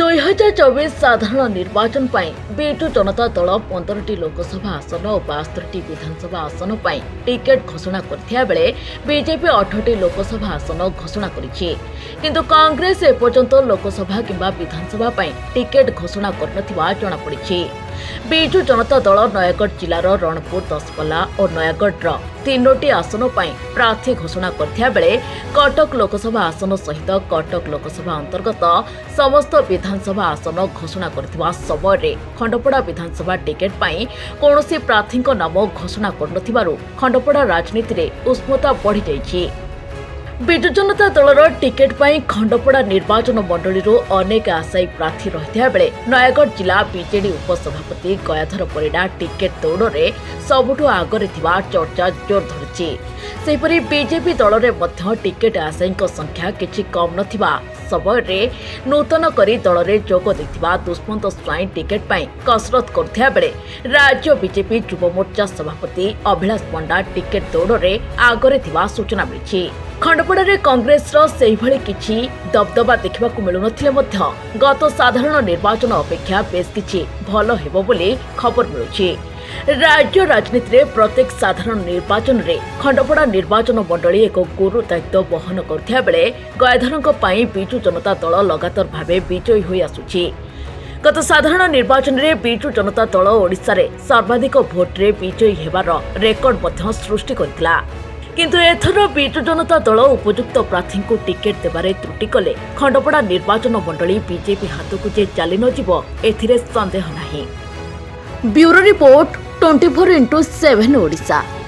2024 ସାଧାରଣ ନିର୍ବାଚନ ପାଇଁ ବିଜୁ ଜନତା ଦଳ 15ଟି ଲୋକସଭା ଆସନ ଓ 72ଟି ବିଧାନସଭା ଆସନ ପାଇଁ ଟିକେଟ୍ ଘୋଷଣା କରିଥିବା ବେଳେ ବିଜେପି 8ଟି ଲୋକସଭା ଆସନ ଘୋଷଣା କରିଛି। କିନ୍ତୁ କଂଗ୍ରେସ ଏପର୍ଯ୍ୟନ୍ତ ଲୋକସଭା କିମ୍ବା ବିଧାନସଭା ପାଇଁ ଟିକେଟ୍ ଘୋଷଣା କରିନଥିବା ଜଣାପଡ଼ିଛି। ବିଜୁ ଜନତା ଦଳ ନୟାଗଡ଼ ଜିଲ୍ଲାର ରଣପୁର, ଦଶପଲ୍ଲା ଓ ନୟାଗଡ଼ର 3ଟି ଆସନ ପାଇଁ ପ୍ରାର୍ଥୀ ଘୋଷଣା କରିଥିବା ବେଳେ କଟକ ଲୋକସଭା ଆସନ ସହିତ କଟକ ଲୋକସଭା ଅନ୍ତର୍ଗତ ସମସ୍ତ ବିଧାନସଭା ଆସନ ଘୋଷଣା କରିଥିବା ସମୟରେ ଖଣ୍ଡପଡ଼ା ବିଧାନସଭା ଟିକେଟ୍ ପାଇଁ କୌଣସି ପ୍ରାର୍ଥୀଙ୍କ ନାମ ଘୋଷଣା କରିନଥିବାରୁ ଖଣ୍ଡପଡ଼ା ରାଜନୀତିରେ ଉଷ୍ମତା ବଢ଼ିଯାଇଛି। ବିଜୁ ଜନତା ଦଳର ଟିକେଟ୍ ପାଇଁ ଖଣ୍ଡପଡ଼ା ନିର୍ବାଚନ ମଣ୍ଡଳୀରୁ ଅନେକ ଆଶାୟୀ ପ୍ରାର୍ଥୀ ରହିଥିବା ବେଳେ ନୟାଗଡ଼ ଜିଲ୍ଲା ବିଜେଡି ଉପସଭାପତି ଗୟାଧର ପରିଡ଼ା ଟିକେଟ୍ ଦୌଡ଼ରେ ସବୁଠୁ ଆଗରେ ଥିବା ଚର୍ଚ୍ଚା ଜୋର ଧରିଛି। ସେହିପରି ବିଜେପି ଦଳରେ ମଧ୍ୟ ଟିକେଟ୍ ଆଶାୟୀଙ୍କ ସଂଖ୍ୟା କିଛି କମ୍ ନଥିବା ସମୟରେ ନୂତନ କରି ଦଳରେ ଯୋଗ ଦେଇଥିବା ଦୁଷ୍ମନ୍ତ ସ୍ୱାଇଁ ଟିକେଟ୍ ପାଇଁ କସରତ କରୁଥିବା ବେଳେ ରାଜ୍ୟ ବିଜେପି ଯୁବମୋର୍ଚ୍ଚା ସଭାପତି ଅଭିଳାଷ ପଣ୍ଡା ଟିକେଟ୍ ଦୌଡ଼ରେ ଆଗରେ ଥିବା ସୂଚନା ମିଳିଛି। ଖଣ୍ଡପଡ଼ାରେ କଂଗ୍ରେସର ସେହିଭଳି କିଛି ଦବଦବା ଦେଖିବାକୁ ମିଳୁନଥିଲେ ମଧ୍ୟ ଗତ ସାଧାରଣ ନିର୍ବାଚନ ଅପେକ୍ଷା ବେଶ୍ କିଛି ଭଲ ହେବ ବୋଲି ଖବର ମିଳୁଛି। ରାଜ୍ୟ ରାଜନୀତିରେ ପ୍ରତ୍ୟେକ ସାଧାରଣ ନିର୍ବାଚନରେ ଖଣ୍ଡପଡ଼ା ନିର୍ବାଚନ ମଣ୍ଡଳୀ ଏକ ଗୁରୁ ଦାୟିତ୍ୱ ବହନ କରୁଥିବା ବେଳେ ଗୟାଧରଙ୍କ ପାଇଁ ବିଜୁ ଜନତା ଦଳ ଲଗାତାର ଭାବେ ବିଜୟୀ ହୋଇ ଆସୁଛି। ଗତ ସାଧାରଣ ନିର୍ବାଚନରେ ବିଜୁ ଜନତା ଦଳ ଓଡ଼ିଶାରେ ସର୍ବାଧିକ ଭୋଟରେ ବିଜୟୀ ହେବାର ରେକର୍ଡ ମଧ୍ୟ ସୃଷ୍ଟି କରିଥିଲା। କିନ୍ତୁ ଏଥର ବିଜୁ ଜନତା ଦଳ ଉପଯୁକ୍ତ ପ୍ରାର୍ଥୀଙ୍କୁ ଟିକେଟ୍ ଦେବାରେ ତ୍ରୁଟି କଲେ ଖଣ୍ଡପଡ଼ା ନିର୍ବାଚନ ମଣ୍ଡଳୀ ବିଜେପି ହାତକୁ ଯେ ଚାଲି ନଯିବ, ଏଥିରେ ସନ୍ଦେହ ନାହିଁ। Bureau report, 24x7 Odisha.